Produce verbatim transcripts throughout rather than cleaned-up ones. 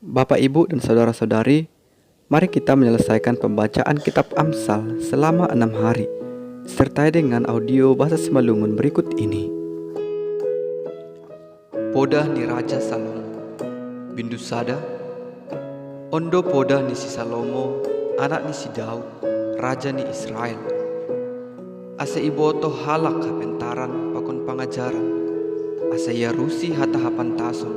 Bapak, Ibu, dan saudara-saudari, mari kita menyelesaikan pembacaan kitab Amsal selama enam hari, disertai dengan audio bahasa Simalungun berikut ini. Podah ni Raja Salomo. Bindu sada. Ondo podah ni si Salomo, anak ni si Daud, raja ni Israel. Ase iboto halak hapentaran pakon pangajaran, ase iarusi hata hapantason,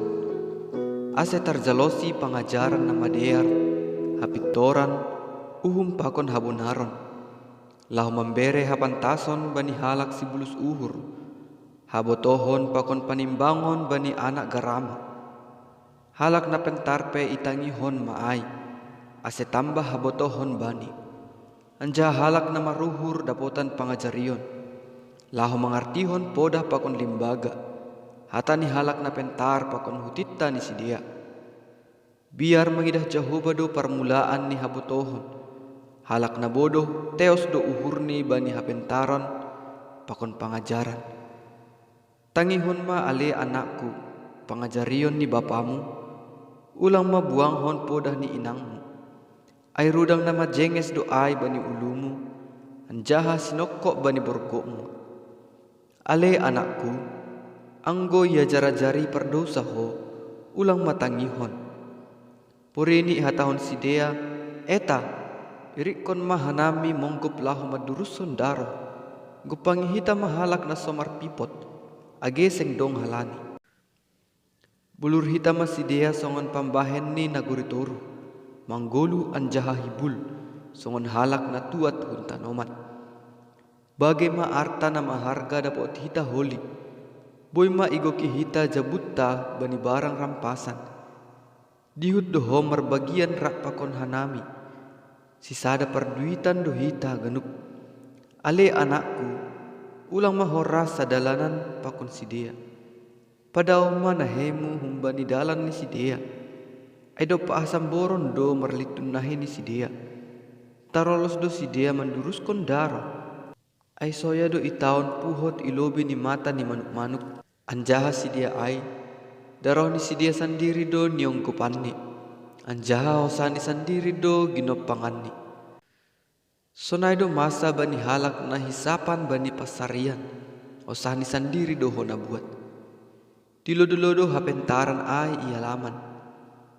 ase tarjalosi pangajaran na madear, hapintoran, uhum pakon habonaron, laho mambere hapantason bani halak si bulus uhur, habotohon pakon panimbangon bani anak garama. Halak na pentar pe itangihon ma ai, ase tambah habotohon bani. Anjaha halak na maruhur dapotan pangajarion, laho mangartihon podah pakon limbaga, hata ni halak na pentar pakon hutinta ni sidea. Biar mangidah Jahowa do parmulaan ni habotohon. Halak na bodoh teos do uhurni bani hapentaran pakon pangajaran. Tangihon ma ale anakku, pangajarion ni bapamu, ulang ma buanghon podah ni inangmu. Ai rudang na majenges do ai bani ulumu, anjaha sinongkok bani borgokmu. Ale anakku, anggo iajar-ajari pardousa ho, ulang ma tangihon. Porini ihatahon sidea, eta, irikkon ma hanami monggop laho mandurushon daroh, gompangi hita ma halak na so marpipot, age seng dong halani. Bulur hita ma sidea songon pambahen ni nagori toruh, manggoluh anjaha hibul, songon halak na tuat hun tanoman. Bage ma arta na maharga dapot hita holi, boi ma igoki hita jabunta bani barang rampasan. Dihut do ho marbagian rap pakon hanami, sisada parduitan do hita ganup. Ale anakku, ulang ma ho ra sadalanan pakon sidea. Padaoh ma naheimu humbani dalan ni sidea. Ai dompak hasamboron do marlintun nahei ni sidea. Tarolos do sidea manduruskon daroh. Ai soya do itaon puhot i lobei ni mata ni manuk-manuk. Anjaha sidea ai, daroh ni sidea sandiri do nionggopanni, anjaha hosahni sandiri do ginompanganni. Sonai do masa bani halak na hisapan bani pansarian, hosahni sandiri do hona buat. Dilo-dilo do hapentaran ai i alaman.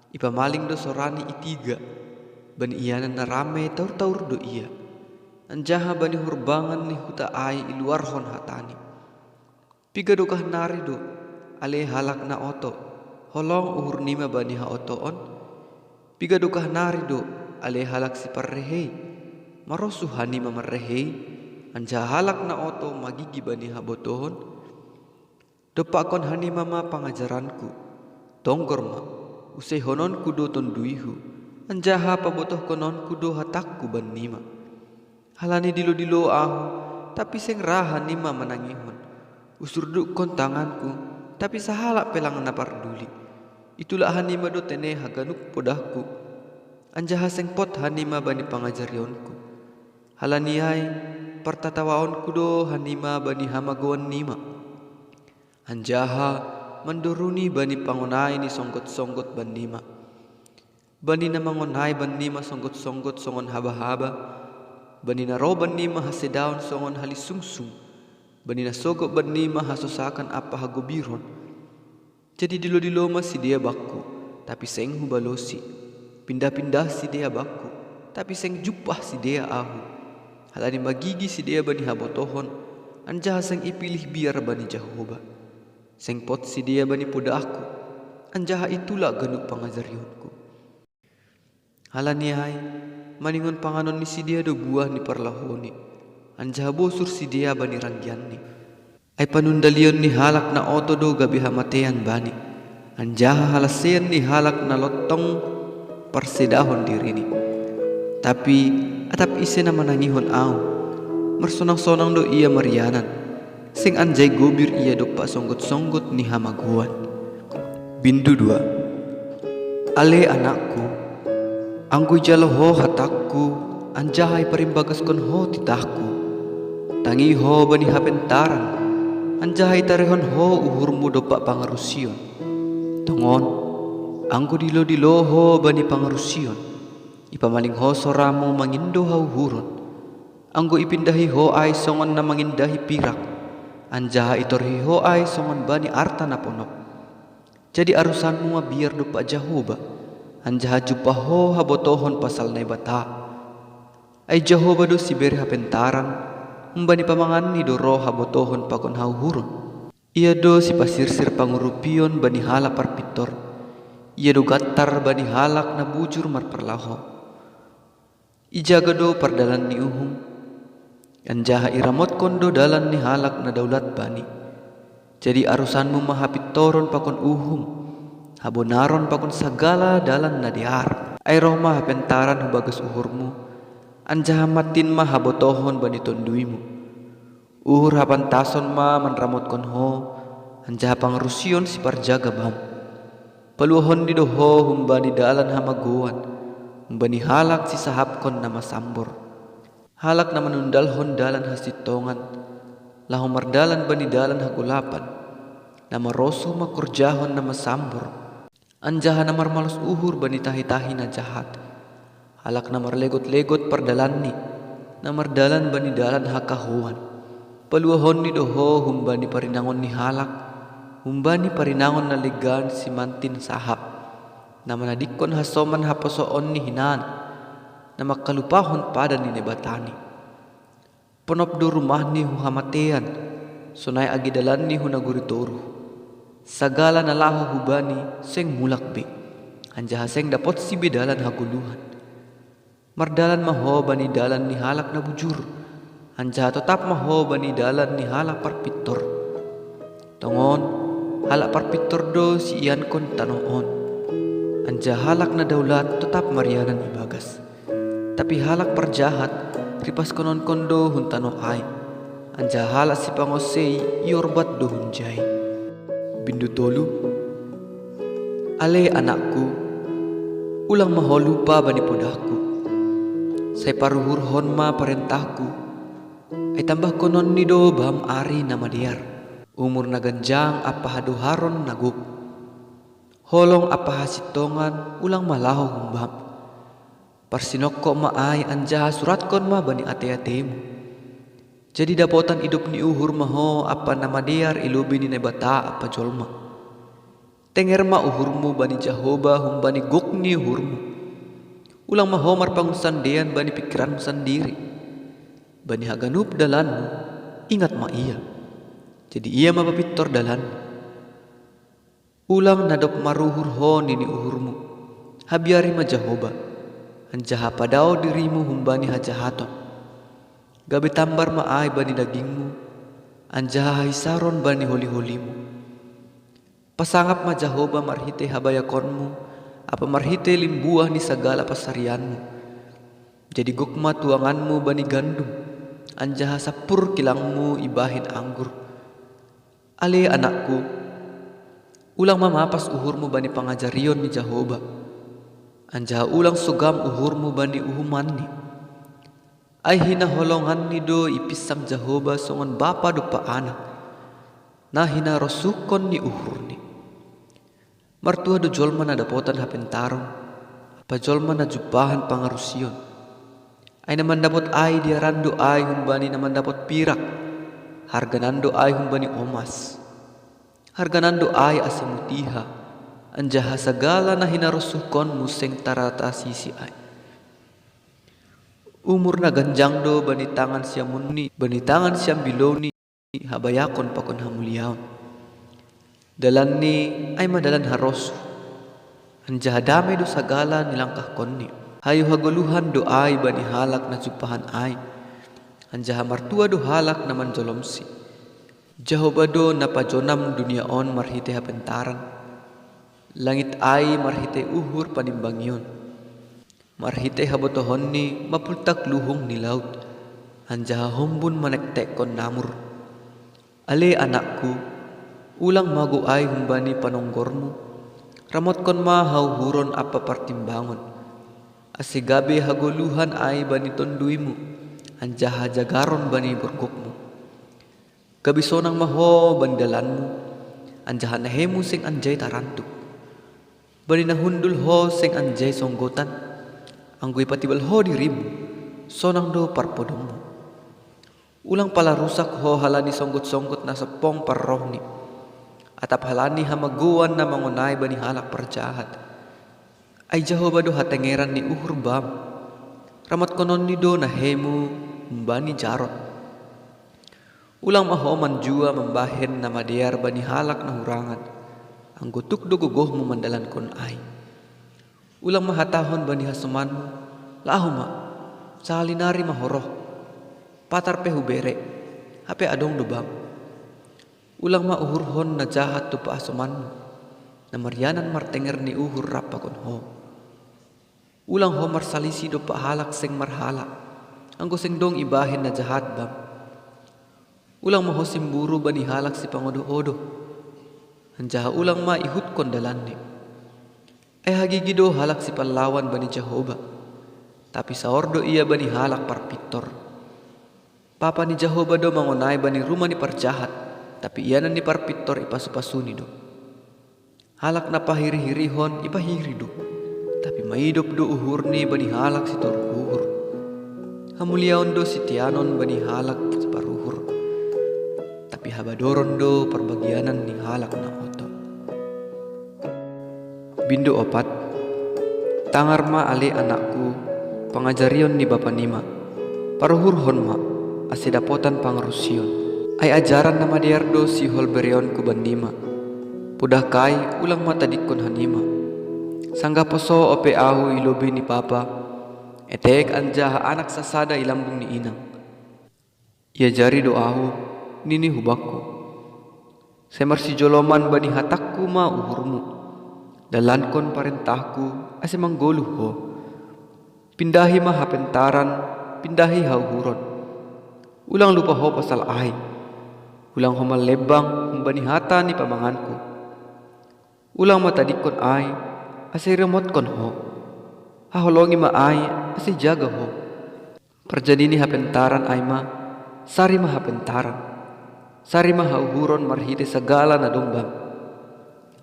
Ipamaling do sorani i tiga, bani ianan na rame taur-taur do ia. Anjaha bani horbangan ni huta ai iluarhon hatani. Piga dokah nari do, ale halak na oto, holong uhurnima bani haotoon? Piga dokah nari do, ale halak siparrehei, marosuh hanima marrehei, anjaha halak na oto magigi bani habotohon? Dompakkon hanima ma pangajaranku, tonggor ma, useihononku do tonduihu, anjaha pabotohkononku do hatangku bannima. Halani dilo-dilo ahu, tapi seng ra hanima manangihon. Usurdukkon tanganku, tapi sahalak pe lang na parduli. Itulak hanima do tene haganup podahku, anjaha seng pot hanima bani pangajarionku. Halani ai, partatawaonku do hanima bani hamagoannima. Anjaha mandoruni bani pangonai ni songgot-songgot bannima. Bani na mangonai bannima songgot-songgot songon haba-haba, bani na ro bannima hasedaon songon halisungsung, bani na sogop bannima hasosakan ampa hagobiron. Jadi dilo-dilo ma sidea bakku, tapi seng hubalosi. Pindah-pindah sidea bakku, tapi seng jumpah sidea ahu. Halani magigi sidea bani habotohon, anjaha seng ipilih biar bani Jahowa. Seng pot sidea bani podahku, anjaha itulak ganup pangajarionku. Halani ai, maningon panganon ni sidea do buah ni parlahouni, anjaha bosur sidea bani ranggianni. Ai panundalion ni halak na oto do gabe hamatean bani, anjaha halaseian ni halak na lontong parsedahon dirini. Tapi atap ise na manangihon ahu, marsonang-sonang do ia marianan, seng anjai gobir ia dompak songgot-songgot ni hamagoan. Bindu dua. Ale anakku, anggo ijalo ho hatangku, anjaha iparimbagaskon ho titahku, tangi ho bani hapentaran, anjaha itarehon ho uhurmu dompak pangarusion. Tongon, Anggo dilo-dilo ho bani pangarusion, ipamaling ho soramu mangindo hauhuron. Anggo ipindahi ho ai songon na mangindahi pirak, anjaha itorhi ho ai songon bani arta na ponop. Jadi arusanmu mabiar dompak Jahowa, anjaha jumpah ho habotohon pasal Naibata. Ai Jahowa do sibere hapentaran, humbani pamanganni do ro habotohon pakon hauhuron. Ia do sipasirsir pangurupion bani halak parpintor. Ia do gantar bani halak na bujur marparlaho. Ijaga do pardalan ni uhum, anjaha iramotkon do dalan ni halak na daulat bani. Jadi arusanmu ma hapintoron pakon uhum, habonaron pakon sagala dalan na dear. Ai roh ma hapentaran hu bagas uhurmu, anjaha mattin ma habotohon bani tonduimu. Uhur hapantason ma manramotkon ho, anjaha pangarusion siparjaga bam. Paluahonni do ho humbani dalan hamagoan, humbani halak sisahapkon na masambor. Halak na manundalhon dalan hasintongan, laho mardalan bani dalan hagolapan, na marosuh mangkorjahon na masambor, anjaha na marmalos uhur bani tahi-tahi na jahat. Halak na marlegot-legot pardalanni, na mardalan bani dalan hakahoan. Paluahonni do ho humbani parinangon ni halak, humbani parinangon na legan simantin sahap, na manadingkon hasoman haposoonni hinan, na mangkalupahon padan ni Naibatani. Ponop do rumahni hu hamatean, sonai age dalanni hu nagori toruh. Sagala na laho hu bani seng mulak be, anjaha seng dapotsi be dalan hagoluhan. Mardalan ma ho bani dalan ni halak na bujur, anjaha totap ma ho bani dalan ni halak parpintor. Tongon, halak parpintor do siiankon tanoh on, anjaha halak na daulat totap marianan ibagas. Tapi halak parjahat ripaskononkon do hun tanoh ai, anjaha halak sipangonsei iorbat do hunjai. Bindu tolu. Ale anakku, ulang ma ho lupa bani podahku. Sai paruhurhon ma parentahku. Ai tambahkononni do bam ari na madear, umur na ganjang ampa hadoharon na gok. Holong ampa hasintongan ulang ma laho humbam. Parsinongkop ma ai anjaha suratkon ma bani ate-atemu. Jadi dapotan idop ni uhur ma ho ampa na madear i lobei ni Naibata ampa jolma. Tenger ma uhurmu bani Jahowa humbani gok ni uhurmu. Ulang ma ho marpangunsandean bani pingkiranmu sandiri. Bani haganup dalanmu, ingat ma ia. Jadi ia ma papintor dalanmu. Ulang na dob maruhur ho nini uhurmu, habiari ma Jahowa, anjaha padao dirimu humbani hajahaton. Gabe tambar ma ai bani dagingmu, anjaha hahisaron bani holi-holimu. Pasangap ma Jahowa marhitei habayakonmu, ampa marhitei limbuah ni sagala pansarianmu. Jadi gok ma tuanganmu bani gandum, anjaha sampur kilangmu ibahen anggur. Ale anakku, ulang ma mapas uhurmu bani pangajarion ni Jahowa, anjaha ulang sogam uhurmu bani uhumanni. Ai hinaholonganni do ipinsam Jahowa songon bapa dompak anak, na hinarosuhkon ni uhurni. Martua do jolma na dapotan hapentaron, ampa jolma na jumpahan pangarusion. Ai na mandapot ai dearan do ai humbani na mandapot pirak, harganan do ai humbani omas. Harganan do ai ase mutiha, anjaha sagala na hinarosuhkonmu seng taratasisi ai. Umur na ganjang do bani tangan siamunni, bani tangan siambilouni habayakon pakon hamuliaon. Dalanni ai ma dalan harosuh, anjaha dame do sagala nilangkahkonni. Hayu hagoluhan do ai bani halak na jumpahan ai, anjaha martua do halak na manjolomsi. Jahowa do na pajonam dunia on marhitei hapentaran, langit ai marhitei uhur panimbangion. Marhitei habotohonni mapultak luhung ni laut, anjaha hombun manektekkon namur. Ale anakku, ulang ma gok ai humbani panonggormu, ramotkon ma hauhuron ampa partimbangon, ase gabe hagoluhan ai bani tonduimu, anjaha jagaron bani borgokmu. Gabe sonang ma ho bani dalanmu, anjaha nahemu seng anjai tarantuk. Bani na hundul ho seng anjai songgotan, anggo ipatibal ho dirimu, sonang do parpodommu. Ulang pala rusak ho halani songgot-songgot na sompong parrohni, atap halani hamagouan na mangonai bani halak parjahat. Ai Jahowa do hatengeran ni uhur bam, ramatkononni do nahemu humbani jarot. Ulang ma ho manjua mambahen na madear bani halak na hurangan, anggo tuk do gogohmu mandalankon ai. Ulang ma hatahon bani hasomanmu, laho ma, sahali nari ma ho roh, patar pe hubere, hape adong do bam. Ulang ma uhurhon na jahat dompak hasomanmu, na marianan martenger ni uhur rap pakon ho. Ulang ho marsalisi dompak halak seng marhala, anggo seng dong ibahen na jahat bam. Ulang ma ho simburu bani halak sipangodoh-odoh, anjaha ulang ma ihutkon dalanni. Ai hagigi do halak sipallawan bani Jahowa, tapi saor do ia bani halak parpintor. Papa ni Jahowa do mangonai bani rumah ni parjahat, tapi ianan ni parpintor ipasu-pasuni do. Halak na pahiri-hirihon ipahiri do, tapi maidop do uhurni bani halak sitoruh uhur. Hamuliaon do siteanon bani halak siparuhur, tapi habadoron do parbagianan ni halak na oto. Bindu opat. Tangar ma ale anakku, pangajarion ni bapa nima. Paruhurhon ma, ase dapotan pangarusion. Ai ajaran na madear do sihol bereonku bannima. Podah kai, ulang ma tadingkon hanima. Sanggah poso ope ahu i lobei ni papa, etek anjaha anak sasada i lambung ni inang. Iajari do ahu, nini hubakku. Sai marsijoloman bani hatangku ma uhurmu. Dalankon parentahku, ase manggoluh ho. Pindahi ma hapentaran, pindahi hauhuron. Ulang lupa ho pasal ai. Ulang ho mallembang humbani hata ni pamanganku. Ulang ma tadingkon ai, ase iromotkon ho. Haholongi ma ai, ase ijaga ho. Parjadi ni hapentaran ai ma, sari ma hapentaran. Sari ma hauhuron marhite sagala na dong bam.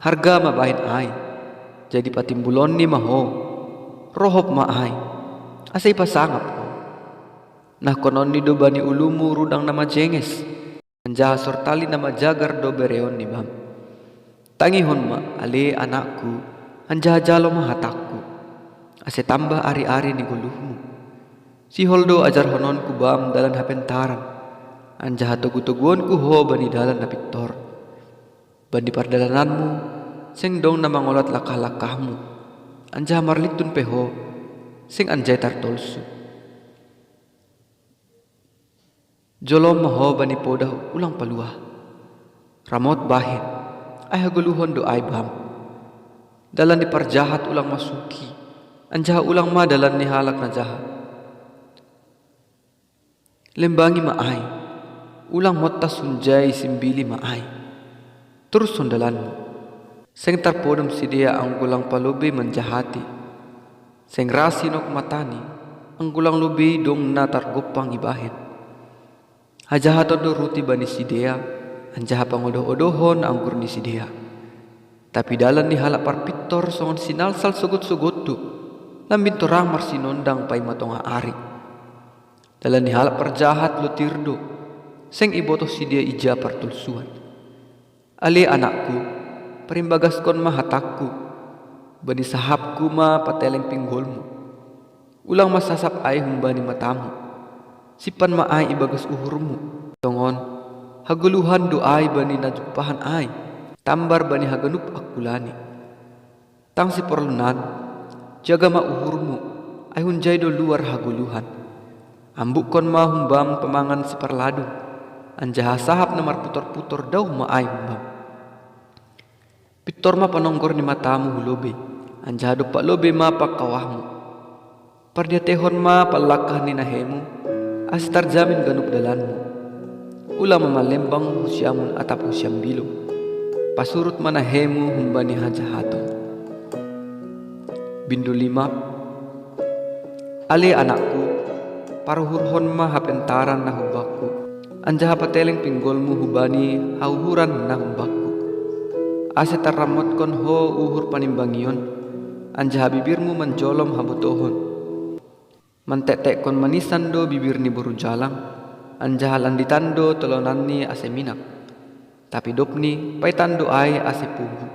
Harga ma bahen ai, jadi patimbulonni ma ho. Rohop ma ai, ase ipasangap ho. Nahkononni do bani ulumu rudang na majenges, anjaha sortali na majagar do bereon ni bam. Tangihon ma ale anakku, anjaha jalo ma hatangku, ase tambah ari-ari ni goluhmu. Sihol do ajarhononku bam dalan hapentaran, anjaha togu-toguonku ho bani dalan na pintor. Bani pardalananmu, seng dong na mangolat langkah-langkahmu, anjaha marlintun pe ho, seng anjai tartolsu. Jolom ma ho bani podah ulang paluah. Ramot bahen, ai hagoluhon do ai bam. Dalan ni parjahat ulang masuki, anjaha ulang ma dalan ni halak na jahat. Lembangi ma ai, ulang montas hunjai simbili ma ai. Torushon dalanmu. Seng tarpodom sidea anggo lang palobei manjahati. Seng ra sinok matani, anggo lang lobei dong na targompang ibahen. Hajahaton do ruti bani sidea, anjaha pangodoh-odohon anggur ni sidea. Tapi dalan ni halak parpintor songon sinalsal sogot-sogot do, lambin torang marsinondang paima tongah ari. Dalan ni halak parjahat lotir do, seng ibotoh sidea ija partolsuan. Ale anakku, parimbagaskon ma hatangku, bani sahapku ma pateleng pinggolmu. Ulang ma sasap ai humbani matamu, simpan ma ai ibagas uhurmu. Tongon, hagoluhan do ai bani na jumpahan ai, tambar bani haganup angkulani. Tang siporlunan, jaga ma uhurmu, ai hunjai do luar hagoluhan. Ambukkon ma humbam pamangan siparladung, anjaha sahap na marputor-putor dauh ma ai humbam. Pintor ma panonggor ni matamu hu lobei, anjaha dompak lobei ma pangkawahmu. Pardiatehon ma panlangkah ni nahemu, ase tarjamin ganup dalanmu. Ulang ma malembang husiamun atap husiambilo. Pasurut ma nahemu humbani hajahaton. Bindu lima. Ale anakku, paruhurhon ma hapentaran na humbakku, anjaha pateleng pinggolmu hubani hauhuran na humbakku. Ase tarramotkon ho uhur panimbangion, anjaha bibirmu manjolom habotohon. Mantektekkon manisan do bibir ni boru jalang, anjaha landitan do tolonan ni ase minak. Tapi dobni paetan do ae ase pugu,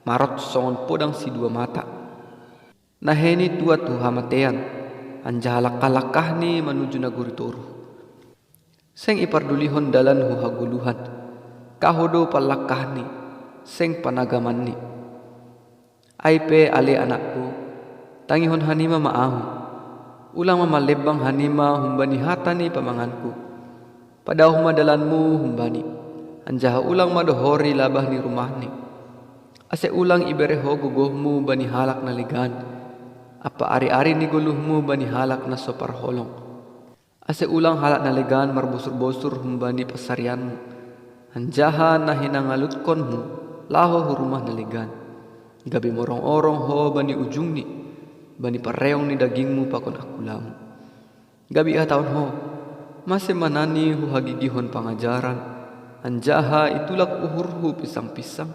marot songon podang sidua mata. Naheni tuat hu hamatean, anjaha langkah-langkahni manuju nagori toruh. Seng ipardulihon dalan hu hagoluhan, kaho do pallangkahni, seng panagamanni. Ai pe ale anakku, tangihon hanima ma ahu. Ulang ma malembang hanima humbani hata ni pamanganku. Padaoh ma dalanmu humbani, anjaha ulang ma dohori labah ni rumahni. Ase ulang ibere ho gogohmu bani halak na legan, ampa ari-ari ni goluhmu bani halak na so parholong. Ase ulang halak na legan marbosur-bosur humbani pansarianmu, anjaha na hinangalutkonmu laho hu rumah na legan. Gabe morong-orong ho bani ujungni, bani pareong ni dagingmu pakon angkulamu. Gabe ihatahon ho, mase ma nani huhagigihon pangajaran, anjaha itulak uhurhu pinsang-pinsang?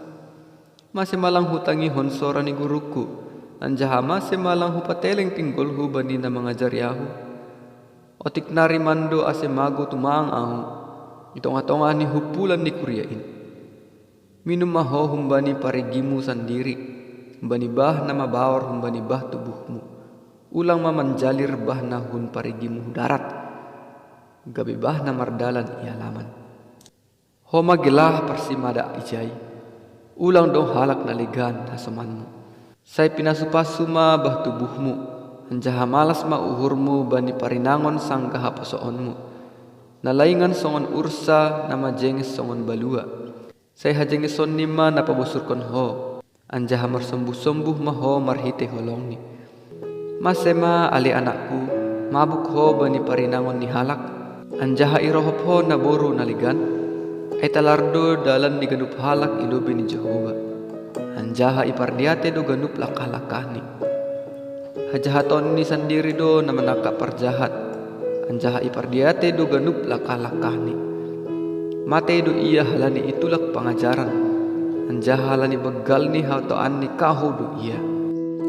Mase ma lang hutangihon sora ni gurungku, anjaha mase ma lang hupateleng pinggolhu bani na mangajari ahu? Otik nari mando ase mago tumang ahu i tongah-tongah ni humpulan ni kuria in. Minum ma ho humbani parigimu sandiri, humbani bah na mabaor humbani bah tubuhmu. Ulang ma manjalir bah na hun parigimu hu darat, gabe bah na mardalan i alaman. Ho ma gelah parsimada ijai, ulang dong halak na legan hasomanmu. Sai pinasu-pasu ma bah tubuhmu, anjaha malas ma uhurmu bani parinangon sanggah haposoonmu. Na laingan songon ursa, na majenges songon balua. Sai hajengesonni ma na pabosurkon ho, anjaha marsombuh-sombuh ma ho marhitei holongni. Mase ma ale anakku, mabuk ho bani parinangon ni halak, anjaha irohop ho naboru na legan? Ai talar do dalan ni ganup halak i lobei ni Jahowa, anjaha ipardiatei do ganup langkah-langkahni. Hajahatonni sandiri do na manangkap parjahat, anjaha ipardiatei do ganup langkah-langkahni. Matei do ia halani itulak pangajaran, anjaha halani banggal ni hatoanni kaho do ia.